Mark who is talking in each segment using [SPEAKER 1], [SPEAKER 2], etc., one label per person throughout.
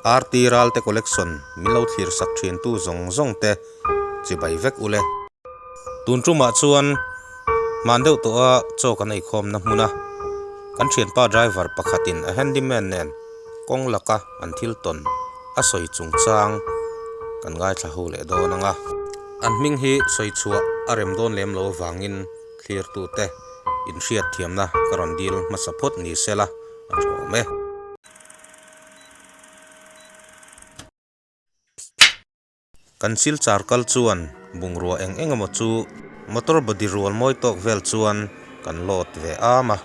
[SPEAKER 1] RT Ralte Collection min lo thlir sak thin tu zawng zawng te chibai vek ule. Tun tumah chuan hman deuh tawha chaw kan eikhawmna hmun a, kan thianpa driver pakhatin a handyman nen kawng laka an thil tawn a sawi chungchang kan ngaithla ho leh dawn ang a. An hming hi sawi chhuah a rem dawn lem lo avangin thlirtute inhriat thiamna ka rawn dil hmasa phawt ni sela a tha awm e. Kan silchar kal chuan bungrua eng eng emaw chu motor body rual mawi tawk vel chuan kan load ve am a.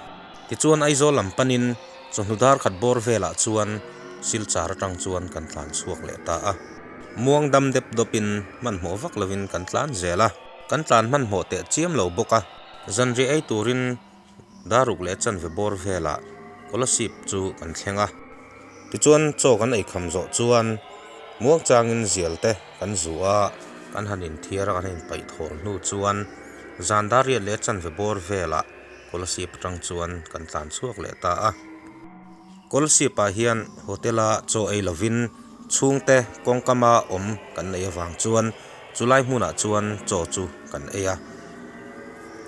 [SPEAKER 1] Tichuan Aizawl lam panin chawhnu dar khat bawr velah chuan silchar atang chuan kan tlan chhuak leh ta a. Muang dam dep dawpin hmanhmawh vak lovin kan tlan zel a. Kan tlan hmanhmawh teh chiam lo bawk a. Zanriah ei turin Daruk leh chanve bawr velah Kolasib chu kan thleng a. Tichuan chaw kan eikham zawh chuan muang changin zial te kan zu a, kan han inthiar a, kan han inpaih thawl hnu chuan zan dariat leh chanve bawr velah Kolasib atang chuan kan tlan chhuak leh ta a. Kolasib ah hian hotel a chaw ei lovin chhungte kawngkama awm kan neih avang chuan chulai hmunah chuan chaw chu kan ei a.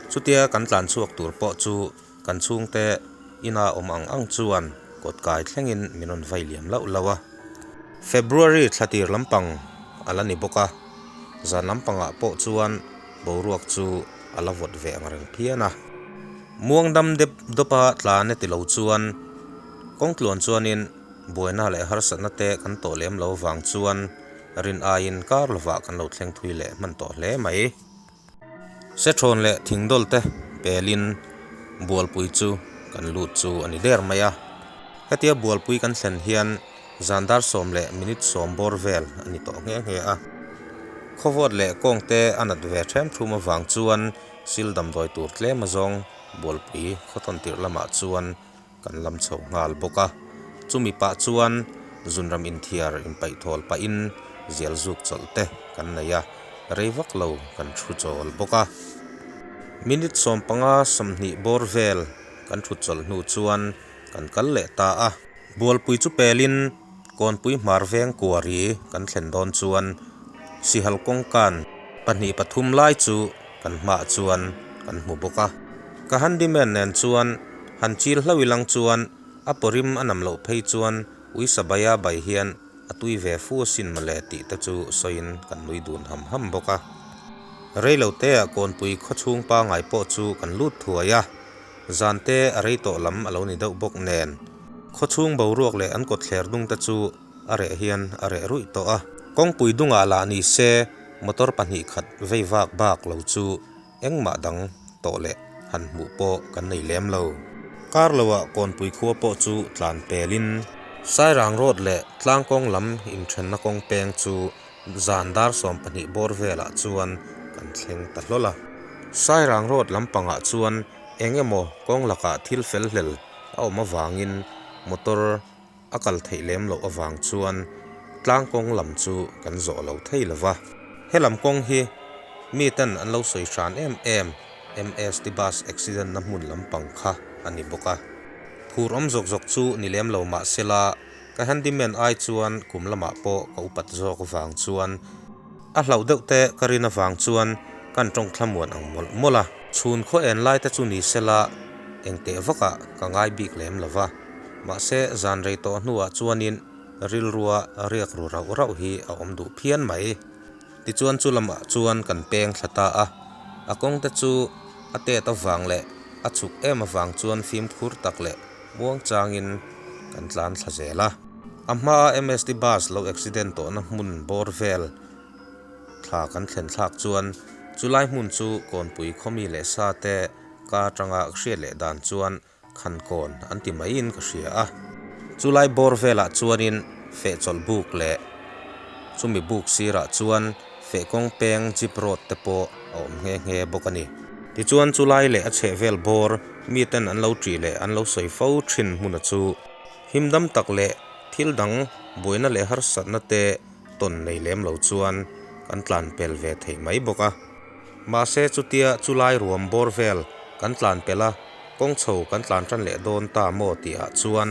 [SPEAKER 1] Chutia kan tlan chhuak tur pawh chu kan chhungte ina awm ang ang chuan kawt kai thlengin min rawn vai liam lauh lauh a. February thla tir lampang a la ni bawk a, zan lampangah pawh chuan boruak chu a la vawt ve ang reng phian a. Muang dam dep dawpa tlan e ti lo chuan kawng tluan chuanin buaina leh harsatna te kan tawh lem lo vang chuan rin aiin kar lovah kan lo thleng thui leh hman tawh hle mai. Sethawn leh thingdawl te pelin bualpui chu kan lut chu a ni der mai a. Hetia bualpui kan thlen hian zan dar sawm leh minute sawm bawr vel a ni tawh nghe nghe a. Khawvawt leh kawngte a nat ve ṭhem ṭhum avang chuan Sil damdawi tur tlem azawng Bualpui khawthawn tirh lamah chuan kan lam chho nghal bawk a, chumi pah chuan zunram inthiar inpaih thawl pahin zial zuk chawlh te kan nei a, rei vak lo kan thu chawl bawk a. Minute 15 20 bawr vel kan thut chawlh hnu chuan kan kal leh ta a, Bualpui chu pelin Kawnpui hmar veng kuari kan thlen dawn chuan Sihal kawngkan pahnih pathum lai chu kan hmaah chuan kan hmu bawk a. Ka handyman nen chuan han chil hlauh ilang chuan a pawrim a nam loh phei chuan uisa baia bai hian a tui ve fu asin mawle tih te chu sawiin kan nui dun ham ham bawk a. Reiloteah Kawnpui khawchhung pangai pawh chu kan lut thuai a. Zan te a rei tawh lam a lo ni deuh bawk nen, khawchhung boruak leh an kawtthler dung te chu a reh hian a reh ruih tawh a. Kawngpui dungah lah ni se motor pahnih khat vei vak bak lo chu engmah dang tawh leh han hmuh pawh kan nei lem lo. Kar loah Kawnpui khua pawh chu tlan pelin Sairang Road leh Tlangkawng lam inthenna kawng peng chu Zan dar 20 bawr velah chuan kan thleng ta hlawl a. Sairang Road lampangah chuan eng emaw kawng lakah thil fel hlel a awm avangin motor a kal theih lem loh avang chuan tlang kawng lam chu kan zawh lo thei lo va. He lam kawng hi miten an lo sawi hran em em MST bus accident na hmun lampang kha a ni bawk a. Phur awm zawk zawk chu ni lem lo mah sela Ka handyman ai chuan kum lamah pawh ka upat zawk avang chuan a hlauh deuh te ka rin avang chuan kan tawng thlamuan ang mawlh mawlh a. Chhun khaw en lai te chu ni sela engteh vakah ka ngai bik lem lo va, mahse zan rei tawh hnuah chuanin rilrua riak ru rauh rauh hi a awm duh phian mai. Tichuan chu lamah chuan kan peng thla ta a, a kawng te chu a tet avang leh a chhuk em avang chuan fimkhur tak leh muang changin kan tlan thla zel a. A hmaa MST bus lo accident tawhna hmun bawr vel thla kan thlen thlak chuan chulai hmun chu Kawnpui khawmi leh sa te ka atanga hriat leh dan chuan Khankawn an ti maiin ka hria a. Chulai bawr velah chuanin fehchawlh buk leh chumi buk sirah chuan fehkawng peng jeep road te pawh a awm nghe nghe bawk a ni. Tichuan chulai leh a chhehvel bawr miten an lo ṭih leh an lo sawi fo ṭhin hmuna chu himdam tak leh thil dang buaina leh harsatna te tawn nei lem lo chuan kan tlan pel ve thei mai bawk a. Mahse chutia chulai ruam bawr vel kan tlan pel a, kawng chho kan tlan tan leh dawn ta maw tih ah chuan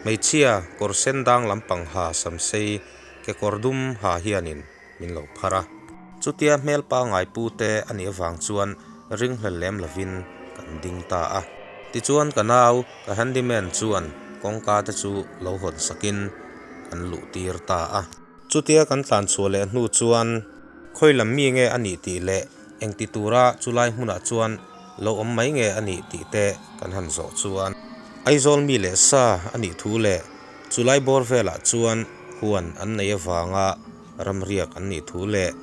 [SPEAKER 1] Hmeichhia kawr sen dang lampang ha samsei kekawr dum ha hianin min lo phar a. Chutia hmel pangngai pu te a nih avang chuan ringhlel lem lovin kan ding ta a. Tichuan ka nau, ka handyman chuan kawngka te chu lo hawn sakin kan luh tir ta a. Chutia kan tlan chhuah leh hnu chuan khawi lam mi nge a nih tih leh engti tura chulai hmunah chuan lo awm mai nge a nih tih te kan han zawh chuan Aizawl mi leh sa a nih thu leh chulai bawr velah chuan huan an nei avanga ramriak an nih thu leh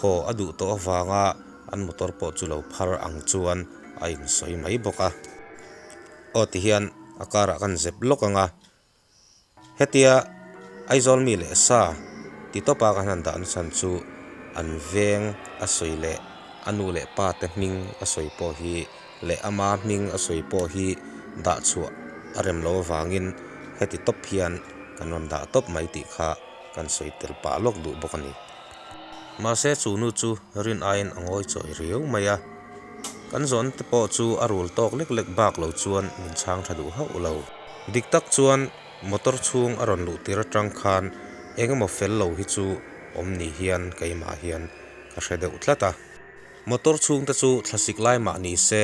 [SPEAKER 1] haw a duh tawh avanga an motor pawh chu lo phar ang chuan a insawi mai bawk a. Aw tihian a karah kan zep lawk ang a. Hetia Aizawl mi leh sa ti tawpa kan han dahna chhan chu an veng a sawi leh a nu leh pa te hming a sawi pawh hi leh ama hming a sawi pawh hi dah chhuah a rem lo avangin heti tawp hian kan rawn dah tawp mai tih kha kan sawi tel pah lawk duh bawk a ni. Mahse chu nu chu rin aiin a ngawi chawi riau mai a, kan zawn te pawh chu a rul tawk lek lek bak lo chuan min chhang tha duh hauh lo. Dik tak chuan motor chhung a rawn luh tir atang khan eng emaw fel lo hi chu awm ni hian keimah hian ka hre deuh tlat a. Motor chhung te chu thlasik lai mah ni se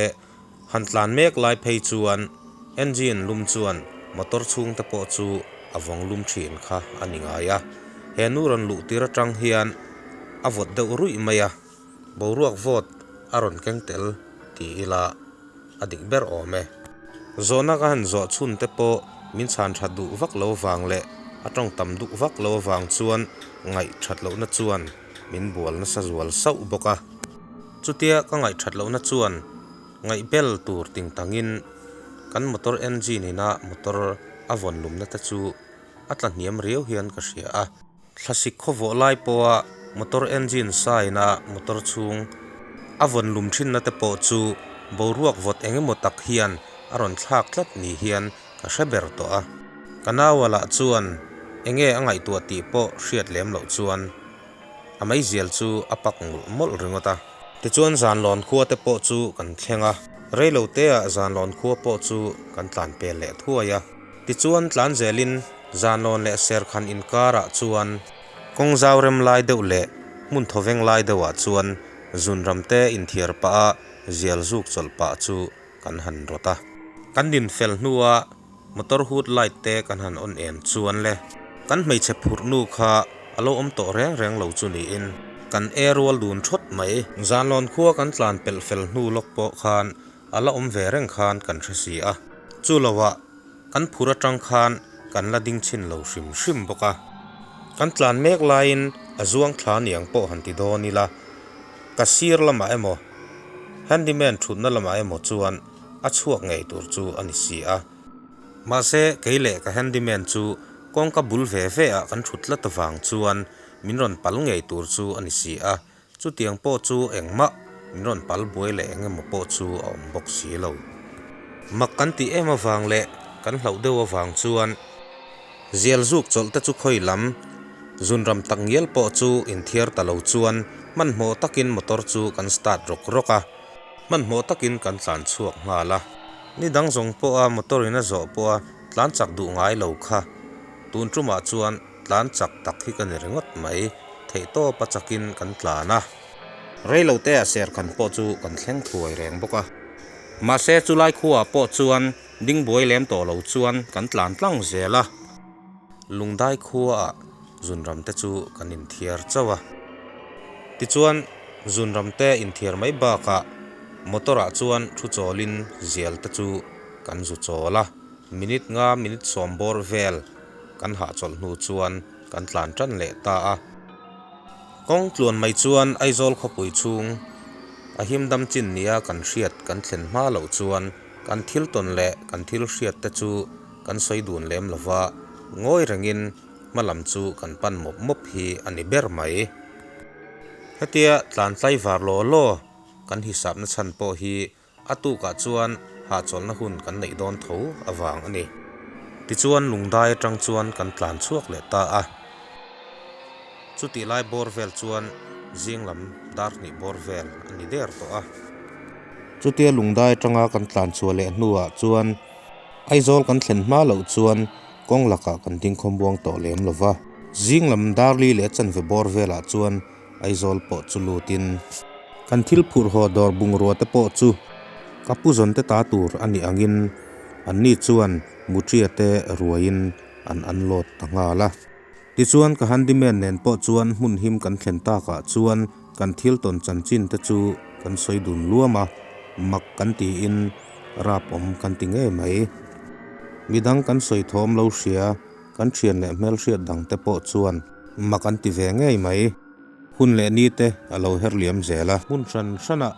[SPEAKER 1] Han tlan mek lai phei chuan engine lum chuan motor chhungte pawh chu a vawng lum thin kha a ni ngai a. He nu rawn luh tir atang hian a vawt deuh ruih mai a, boruak vawt a rawn keng tel ti ila a dik ber awm e. Zawhna ka han zawh chhun te pawh min chhan that duh vak lo vang leh a tawng tam duh vak lo avang chuan ngaih that lohna chuan min bual nasa zual sauh bawk a. Chutia ka ngaihthat lohna chuan ngaihbel tur ting tangin kan motor engine ina motor a vawn lumna te chu a tla hniam riau hian ka hria a. Thlasik khawvawh lai pawha motor engine saina motor chhung a vawn lum thinna te pawh chu boruak vawt eng emaw tak hian a rawn thlak tlat ni hian ka hre ber tawh a. Ka naua lah chuan enge a ngaihtuah tih pawh hriat lem loh chuan A meizial chu a pak mawlh mawlh ringawt a. Tichuan Zanlawn khua te pawh chu kan thleng a, reilo teah Zanlawn khua pawh chu kan tlan pel leh thuai a. Tichuan tlan zelin Zanlawn leh Serkhan inkarah chuan kawng zau rem lai deuh leh hmun thawveng lai deuhah chuan zunram te inthiar pah a zial zuk chawlh pah chu kan han rawt a. Kan din fel hnua Motor hood light te kan han on em chuan le. Kan hmeichhe phurh nu kha a lo awm tawh reng reng lo chu niin kan e rual dun thawt mai. Zanlawn khua kan tlan pelh fel hnu lawk pawh khan a la awm ve reng khan kan hre si a. Chu lovah kan phur atang khan kan la ding chhin lo hrim hrim bawk a. Kan tlan mek laiin a zuang thla niang pawh han ti dawn ila, ka sir lamah emaw handyman thutna lamah emaw chuan a chhuak ngei tur chu a ni si a. Mahse, kei leh ka handyman chu kawngka bul ve ve ah kan thut tlat avang chuan min rawn pal ngei tur chu a ni si a, chutiang pawh chu engmah min rawn pal buai leh eng emaw pawh chu a awm bawk si lo. Mak kan tih em avang leh kan hlauh deuh avang chuan zial zuk chawlh te chu khawi lam zunram tak ngial pawh chu inthiar ta lo chuan hmanhmawh takin motor chu kan start rawk rawk a. Hmanhmawh takin kan tlan chhuak nghal a, ni dang zawng pawha motor in a zawh pawha tlan chak duh ngai lo kha. Tun tumah chuan tlan chak tak hi ka ni ringawt mai, theihtawp a chakin kan tlan a. Reilote a serkhan pawh chu kan thleng thuai reng bawk a. Mahse chulai khuaah pawh chuan ding buai lem tawh lo chuan kan tlan tlang zel a. Lungdai khuaah zunram te chu kan inthiar chauh a. Tichuan zunram te inthiar mai bakah motor ah chuan thu chawlin zial te chu kan zu chawl a, minute nga minute sawm bawr vel kan hahchawlh hnu chuan kan tlan tan leh ta a. Kawng tluan mai chuan Aizawl khawpui chhung a himdam chin nia kan hriat kan thlen hma loh chuan kan thil tawn leh kan thil hriat te chu kan sawi dun lem lova, ngawi rengin hma lam chu kan pan mawp mawp hi a ni ber mai. Hetia tlan tlai var law law kan hisapna chhan pawh hi a tukah chuan hahchawlhna hun kan neih dawn tho avang a ni. Tichuan lungdai atang chuan kan tlan chhuak leh ta a. Chutih lai bawr vel chuan zing lam dar hnih bawr vel a ni der tawh a. Chutia lungdai atanga kan tlan chhuah leh hnuah chuan Aizawl kan thlen hma loh chuan Kawng lakah kan ding khawmuang tawh lem lo va. Zing lam dar li leh chanve bawr velah chuan Aizawl pawh chu lutin kan thil phurh haw dawr bungrua te pawh chu ka pu zawn te ta tur a nih angin anni chuan Mutria te ruaiin an unload ta nghal a. Tichuan ka handyman nen pawh chuan hmun him kan thlen takah chuan kan thil tawn chanchin te chu kan sawi dun luam a, mak kan tiin rap awm kan ti ngei mai. Midang kan sawi thawm lo hria kan thian leh hmelhriat dang te pawh chuan mak an ti ve ngei mai. Hun leh ni te a lo her liam zel a. Hmun hran hranah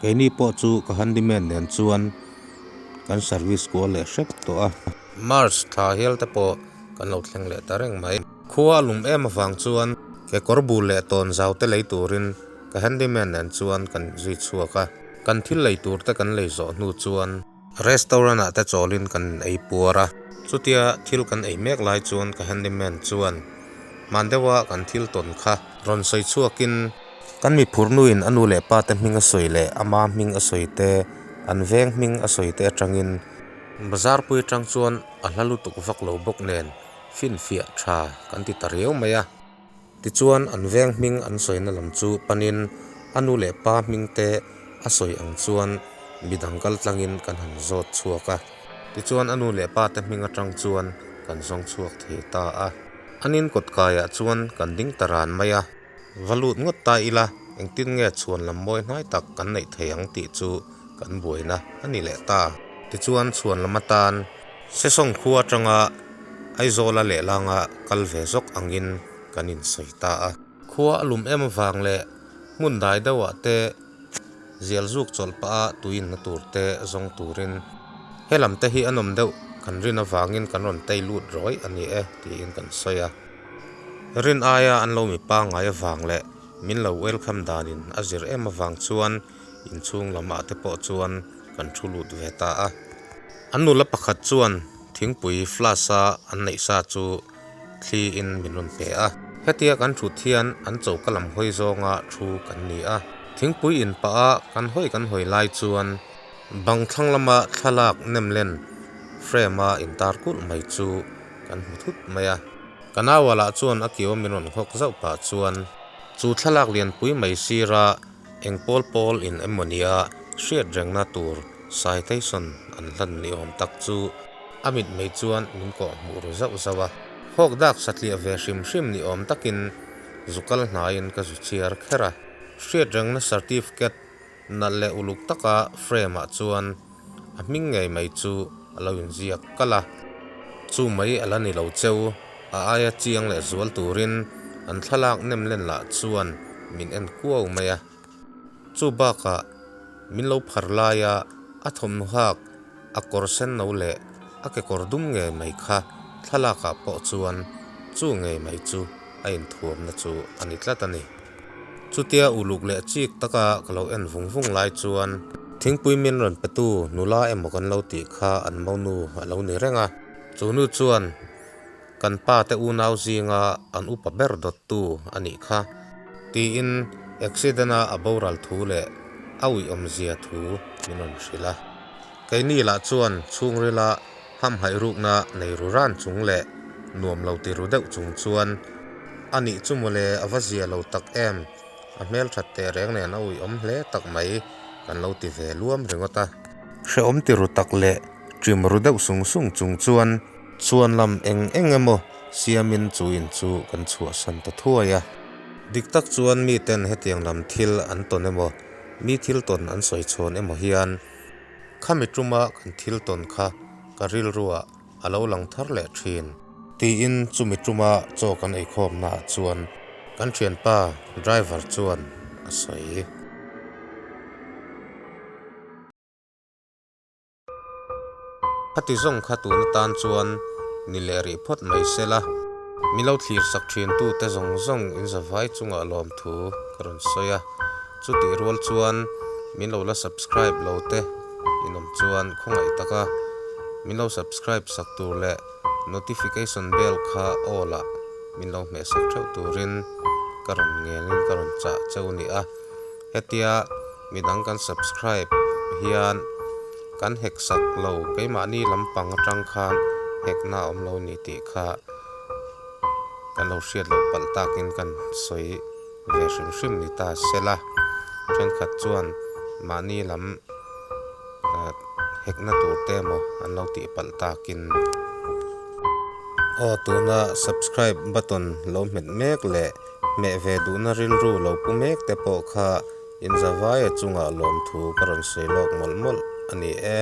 [SPEAKER 1] keini pawh chu ka handyman nen chuan kan service kual leh hrep tawh a. March thla hial te pawh kan lo thleng leh ta reng mai. Khua a lum em avang chuan kekawr bul leh tawn zau te lei turin ka handyman nen chuan kan zui chhuak a. Kan thil lei tur te kan lei zawh hnu chuan restaurant ah te chawlin kan ei puar a. Chutia thil kan ei mek lai chuan ka handyman chuan hman deuha kan thil tawn kha rawn sawi chhuakin kan mi phurnuin a nu leh pa te hming a sawi leh ama hming a sawi te an veng hming a sawi te atangin Bazar pui atang chuan a hla lutuk vak lo bawk nen finfiah tha kan ti ta riau mai a. Tichuan an veng hming an sawina lam chu panin a nu leh pa hming te a sawi ang chuan midang kal tlangin kan han zawt chhuak a. Tichuan a nu leh pa te hming atang chuan kan zawng chhuak thei ta a. An in kawt kaiah chuan kan ding ta ran mai a. Va lut ngawt ta ila engtin nge chhuan lam mawi hnai tak kan neih thei ang tih chu kan buaina a ni leh ta. Tichuan chhuan lam atan Sesawng khua atanga Aizawla lehlanga kal ve zawk angin kan insawi ta a. Khua a lum em avang leh hmun dai deuhah te zial zuk chawlh pah a tuinna tur te zawng turin he lam te hi a nawm deuh kan rin avangin kan rawn tei lut rawih a ni e tiin kan sawi a. Rin aia an lo mi pangngai avang leh min lo welcome danin a zir em avang chuan inchhung lamah te pawh chuan kan thu lut ve ta a. An nula pakhat chuan thingpui flask a an neih sa chu thli in min rawn pe a. Hetia kan thut hian an choka lam hawi zawnga thu kan ni a. Thingpui in pah a kan hawi kan hawi lai chuan bang thlang lama thlalak nem len frame a intar kulh mai chu kan hmu thut mai a. Ka naua lah chuan a kiau min rawn nghawk zauh pah chuan chu thlalak lianpui mai sira eng pawl pawl in emaw nia hriat rengna tur citation an hlan ni awm tak chu a mit mai chuan min kawh hmuh ru zauh zauh a. Hawk dak satliah ve hrim hrim ni awm takin zu kal hnaiin ka zu chhiar kher a. Hriat rengna certificate nalh leh uluk taka frame ah chuan a hming ngei mai chu a lo inziak kalh a, chu mai a la ni lo cheu, a aia chiang leh zual turin an thlalak nem len lah chuan min en kuau mai a. Chu bakah min lo phar laia a thawmhnaw hak a kawr sen no leh a kekawr dum ngei mai kha thlalakah pawh chuan chu ngei mai chu a inthuamna chu a ni tlat a ni. Chutia uluk leh chik taka ka lo en vung vung lai chuan thingpui min rawn petu nula emaw kan lo tih kha an monu a lo ni reng a. Chu nu chuan kan pa te unau zinga an upa ber dawttu a nih kha tiin accident a a boral thu leh a uiawmzia thu min rawn hrilh a. Keini lah chuan chhungrila hamhaih rukna nei ru ran chung leh nuam lo ti ru deuh chung chuan a nih chu mawle a va zia lo tak em, a hmelthat teh reng nen a uiawm hle tak mai kan lo ti ve luam ringawt a. Hrehawm ti ru tak leh ṭim ru deuh sung sung chung chuan chhuan lam eng eng emaw siamin chu in chu kan chhuahsan ta thuai a. Dik tak chuan miten hetiang lam thil an tawn emaw, mi thil tawn an sawi chhawn emaw hian Khami tuma kan thil tawn kha ka rilruah a lo lang thar leh thin. Tiin chumi tuma chaw kan eikhawmnaah chuan kan thianpa driver chuan a sawi. Khati zawng kha tun atan chuan ni leh rih phawt mai se la. Mi lo thlir sak thin tute zawng zawng in zavai chungah lawmthu ka rawn sawi a. Chutih rual chuan min lo la subscribe lo te in awm chuan khawngaih taka min lo subscribe sak tur leh notification bell kha all ah min lo hmeh sak theuh turin ka rawn ngen in ka rawn chah cheu ni a. Hetia midang kan subscribe hian kan hek sak lo keimahni lampang atang khan hekna a awm lo ni tih kha kan lo hriat loh palh takin kan sawi ve hrim hrim ni ta sela. Thenkhat chuan mahni lam hekna tur te emaw an lo tih palh takin. Aw tuna subscribe button lo hmet mek leh hmeh ve duhna rilru lo pu mek te pawh kha inzavaia chungah lawmthu ka rawn sawi lawk mawlh mawlh a ni e.